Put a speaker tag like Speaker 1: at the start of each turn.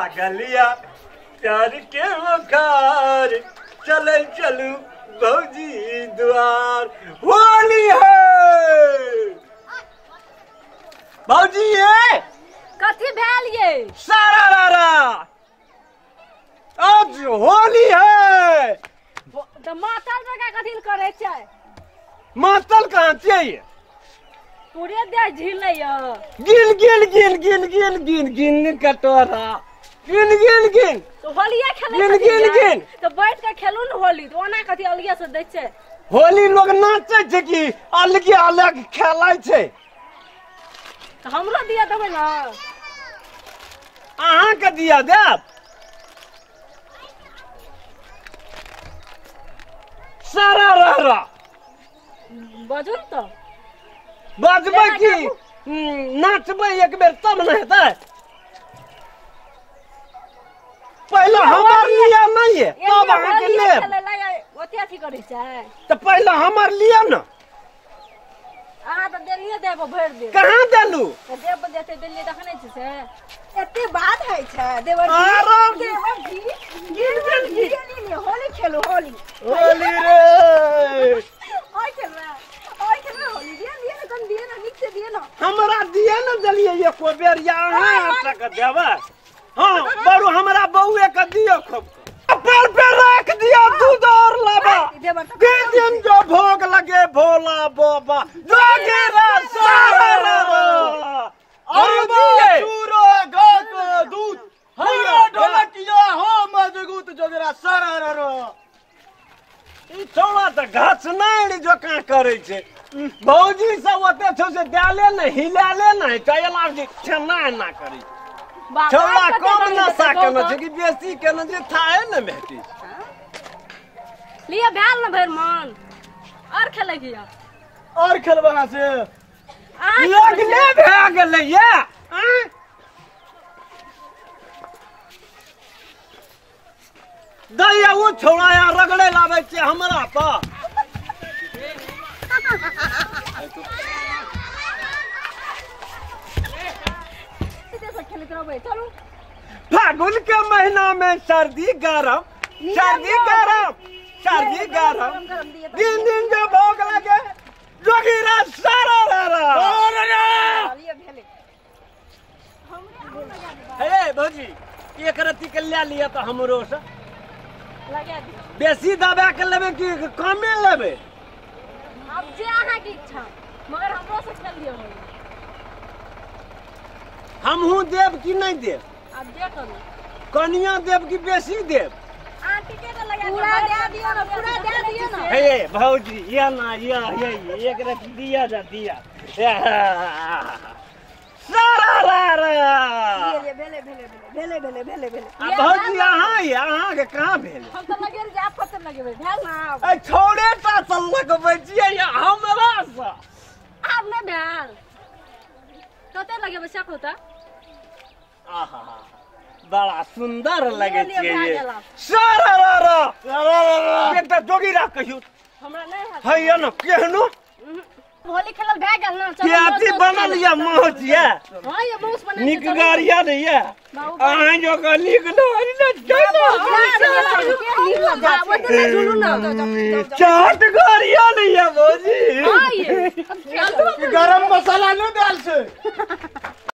Speaker 1: लागलिया प्यार के बुखार, चले चलू भौजी द्वार, होली है। भौजी ये
Speaker 2: कथी भेल ये?
Speaker 1: सारा रारा आज होली है।
Speaker 2: तो मातल जगह कथी करे छै?
Speaker 1: मातल कहाँ छियै?
Speaker 2: पूरे देह झिलै य।
Speaker 1: गिन गिन गिन गिन गिन गिन गिन कटोरा गिन गिन गिन।
Speaker 2: तो होलिये खेलै
Speaker 1: गिन गिन गिन।
Speaker 2: तो बैठ के खेलू न होली, तो ओना कथी अलगे से दै छै?
Speaker 1: होली लोग नाचै छै कि अलगे अलग खेलै छै?
Speaker 2: तो हमरो दिया देबै न।
Speaker 1: अहाँ के दिया देब? सारा रह
Speaker 2: बाजू न तो
Speaker 1: बाजबै की नाचबै एक बेर तब न हेतै। पहले हमर लिया नहीं है तब अहाँ के लेब।
Speaker 2: ओते अथी करै छै
Speaker 1: तऽ पहले हमर लिया न।
Speaker 2: अहाँ तऽ देलियै देब भरि देब।
Speaker 1: कहाँ देलू?
Speaker 2: तऽ देब जेते देलियै तखने छै से।
Speaker 3: एते बात है छै देवर जी, देवर जी गिन गिन गिन होली खेलू, होली
Speaker 1: होली रे।
Speaker 3: ओइ खेलबै, ओइ खेलबै होली। दिए दिए न कन दिए न, नीक से दिए न।
Speaker 1: हमरा दिए न देलियै एको बेर, या अहाँ तक देबै? हाँ बरू हमरा बउए के दियौ खूब पर पे रख दिया दूध और लाबा। दिन जो भोग लगे भोला बाबा जोगेरा सारा रा
Speaker 4: अरे चूरो गाक दूध हमरा ढोलकिया हो मजगूत जोगेरा सारा रा।
Speaker 1: ई छौड़ा तऽ घास नहि जकाँ करै छै। भौजी सब ओते छौ से देले ने हिलेले ने चला जे छेना एना करै छै। छौड़ा कम नशा केने छै कि बेसी केने छै थाहे ने भेटै छै।
Speaker 2: लिअ भेल ने भरि मन और खेलै की?
Speaker 4: और खेलबै अहाँ से?
Speaker 1: लगले भए गेलै ये। दैया ओ छौड़ा रगड़े लाबै छै हमरा पर। फागुन के महीना में सर्दी गरम, सर्दी गरम, सर्दी गरम, दिन दिन जो भोग लगे जोगीरा सारा रा। हे भौजी एक रत्ती के ले लिअ तऽ हमरो से। बेसी दबा के लेबै कि कमे लेबै?
Speaker 2: अब जे अहाँ के इच्छा, मगर हमरो से खेल लिअ।
Speaker 1: हमहूँ देब कि नहीं देब?
Speaker 2: अब जे करू।
Speaker 1: कनिया देब कि बेसी देब?
Speaker 3: पूरा दे दियो ना, पूरा दे दियो ना।
Speaker 1: हे भौजी या ना या ये एक रत्ती दिया जा दिया सारा रा रा।
Speaker 3: ये भेले भेले भेले भेले भेले भेले।
Speaker 1: आ भौजी अहाँ ये अहाँ के कहाँ भेल?
Speaker 2: हम तऽ लगेल जे आफत लगेबै भेल ना।
Speaker 1: ए छोड़े टा से लगबै छियै हमरा से।
Speaker 2: आब नहि भेल। कते लगेबै से कहू तऽ?
Speaker 1: आहा बड़ा सुंदर लगे छियै। सारा रा रा एकटा जोगीरा कहियौ।
Speaker 2: हमरा नहि हैत।
Speaker 1: हैया न केहनो
Speaker 2: होली खेलल भए गेल न।
Speaker 1: चलो बनल या माउस ये।
Speaker 2: हां ये माउस बनल
Speaker 1: नीक गाड़िया नहीं ये। अहाँ जो नीक न चाट गाड़िया नहीं ये भौजी।
Speaker 2: हां ये
Speaker 4: गरम मसाला नहीं डाल छै।